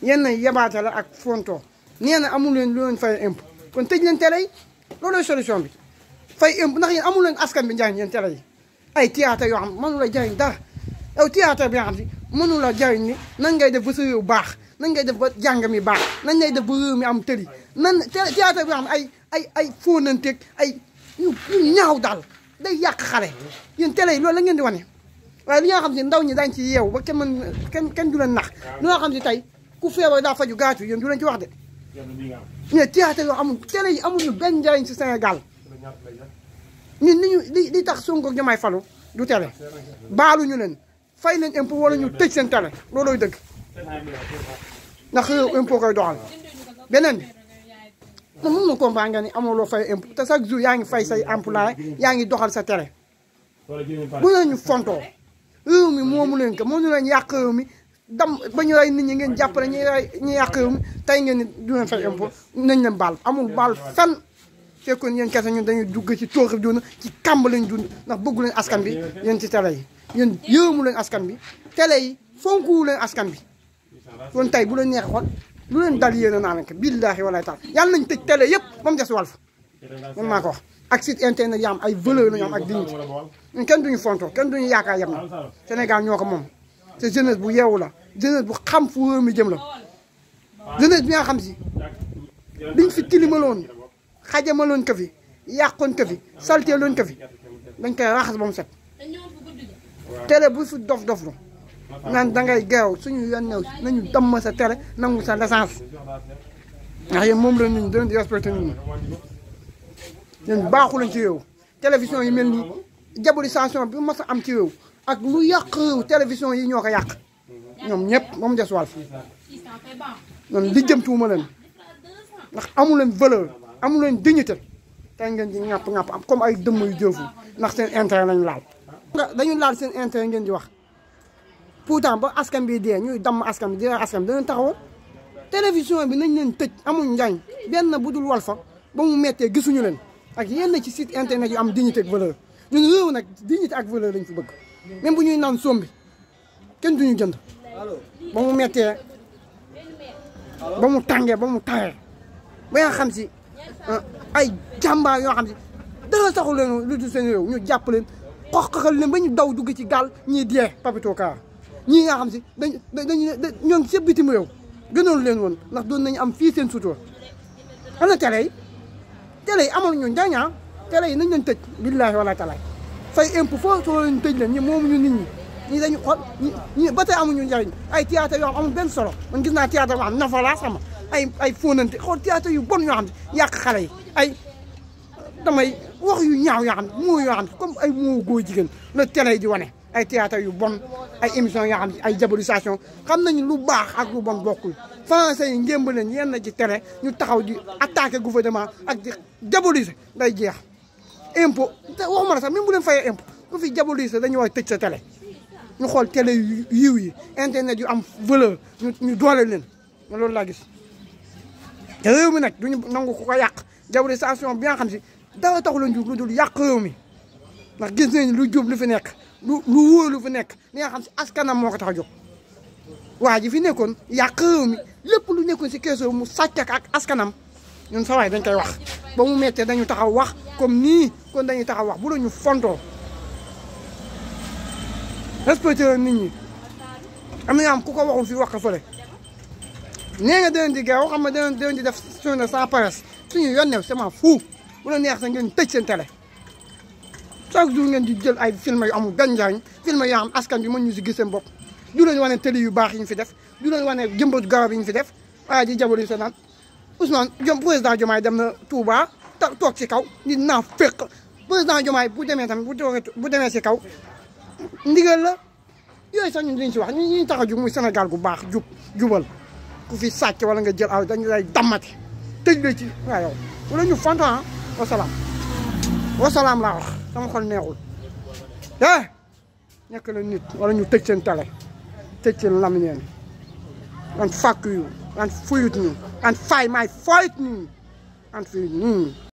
yenn yebaate la ak fonto nee na amul leen lu leen fay impôt kon tëj leen télé yi loolooy solution bi fay impôt ndax yéen amul leen askan bi njariñ yéen télé yi ay théâtre yoo xam mënu la jariñ dara yow théâtre bi nga xam si mënu la jariñ ni nan ngay def ba sa réew baax nan ngay def ba jàng mi baax nan ngay def ba réew mi am tëri nan théâtre bi nga xam ay fóonanteeg ay ñu ñaaw daal day yàq xale yéen télé yi loolu la ngeen di wane waaye li nga xam si ndaw ñi dañ ci yeewu ba kenn du leen nax li nga xam si tey ku feebar daa faju gaatu yéen du leen ci wax de mais théâtre yoo amul télé yi amuñu benn njariñ si Sénégal ñun li tax Sonko ak Diomaye falu du télé baaluñu leen fay leen impôt wala ñu tëj seen télé loolooy dëgg ndax réew impôt koy doxal beneen bi man mën na comprendre nga ni amoo loo fay impôt te chaque jour yaa ngi fay say employé yaa ngi doxal sa télé bu leen ñu fontoo réew mi moomu leen ko mënu leen yàq réew mi dam ba ñu rey nit ñi ngeen jàppale ñu yàq réew mi tey ngeen ni du leen fay impôt nañ leen baal amul baal fan fekkoon yéen kese ñun dañuy dugg ci tooxi dund ci kàmb lañ dund ndax bëggu leen askan bi yéen ci télé yi yéen yërëmu leen askan bi télé yi fonkuwu leen askan bi kon tey bu leen neex xool lu leen dal yéen a naa leen ko billaahi walaay taala yàlla nañ tëj télé yëpp ba mu des Walf man maa ko wax ak site internet yi am ay valeur lañu am ak dignité ñun kenn duñu fonto kenn duñu yaakaar yem na Sénégal ñoo ko moom te jeunesse bu yeewu la jeunesse bu xam fu réew mi jëm la jeunesse bi nga xam si biñ fi tilimaloon xajamaloon ko fi yàqoon ko fi salteeloon ko fi dañ koy raxas ba mu set télé bu fi dof lu naan dangay geew suñu yoon new nañu damm sa télé nangu sa licence ndax yéen moom la nit ñi di respecté nit ñi yéen baaxu lañ ci réew télévision yi mel nii diabolisation bi mas a am ci réew ak lu yàq réew télévision yi ñoo ko yàq ñoom ñëpp moom des Walf noonu li jëmtuwuma leen ndax amu leen valeur amu leen dignité tey ngeen di ñàpp am comme ay dëmm yu jëfu ndax seen intérêt lañu laal dañu laal seen intérêt ngeen di wax pourtant ba askan bi dee ñuy damm askan bi di askan bi danañ taxawoon télévision bi nañ leen tëj amul njaañ benn bu dul Walf ba mu mettee gisuñu leen ak yenn ci site internet yu am dignité ak valeur ñun réew nag dignité ak valeur lañ fi bëgg même bu ñuy naan sombi kenn duñu jënd ba mu mettee ba mu tàngee ba mu taree ba nga xam si ay jàmbaar yoo xam si dara saxul leen lu dul seen réew ñu jàpp leen xoqal leen ba ñu daw dugg ci gaal ñii dee Papito Kara ñii nga xam si dañu ñoo ngi ci bitim réew gënoon leen woon ndax doon nañu am fii seen sutura ana télé yi amoon ñu njaañaa télé yi nañ leen tëj billaahi wala taala fay impôt foo soo leen tëj leen ñi moomuñu nit ñi dañu xool ñi ba tey amuñu njariñ ay théâtre yoo xam amul benn solo man gis naa théâtre yoo xam nafa laa sama ay fóonante xool théâtre yu bon yoo xam ne yàq xale yi ay damay wax yu ñaaw yoo xam ne moo yoo xam ne comme ay moo góor jigéen la télé yi di wane ay théâtre yu bon ay émission yoo xam ne ay diabolisation xam nañu lu baax ak lu bon bokkul français yi ngémb leen yenn ci télé ñu taxaw di attaquer gouvernement ak di diaboliser day jeex impôt te waxuma la sax même bu leen fayee impôt ku fi diaboliser dañu war tëj sa télé ñu xool télé yu yiw yi internet yu am valeur ñu doole leen ma loolu laa gis te réew mi nag duñu nangu ku ko yàq diabolisation bi nga xam si dara taxu la njub lu dul yàq réew mi ndax gis nañ lu jub lu fi nekk lu wóor lu fi nekk li nga xam si askanam moo ko tax a jóg waa ji fi nekkoon yàq réew mi lépp lu nekkoon si kees mu sàcc ak askanam ñun sa waay dañ koy wax ba mu mettee dañu taxaw wax comme nii kon dañuy taxaw wax bu la ñu fontoo respecté nit ñi am na am ku ko waxul fi wax ko fële nee nga danañ di gaaw xam nga danañ di def journée sans presse suñu yoon new c'est fou bu la neex sax ngeen tëj seen télé chaque jour ngeen di jël ay film yu amul benn njariñ film yoo xam askan bi mën ñu si gis seen bopp du leen wane télé yu baax yi ñu fi def du leen wane jëmbatu garab yi ñu fi def waaye di jaboli sa naan Ousmane président Diomaye dem na Touba toog ci kaw nit naa fekk président Diomaye bu demee tamit bu demee si kaw ndigal la yooyu sax ñun dañ si wax ñi tax a jug muy Sénégal gu baax jubal ku fi sàcc wala nga jël aw dañu lay dammati tëj la ci waaw yow wala ñu fonto ah wasalaam laa wax sama xol neexul nekk la nit wala ñu tëj seen télé tëj seen lamiñeen and fuck you and fuyut ñu and fight my fight ñu and fuyut ñu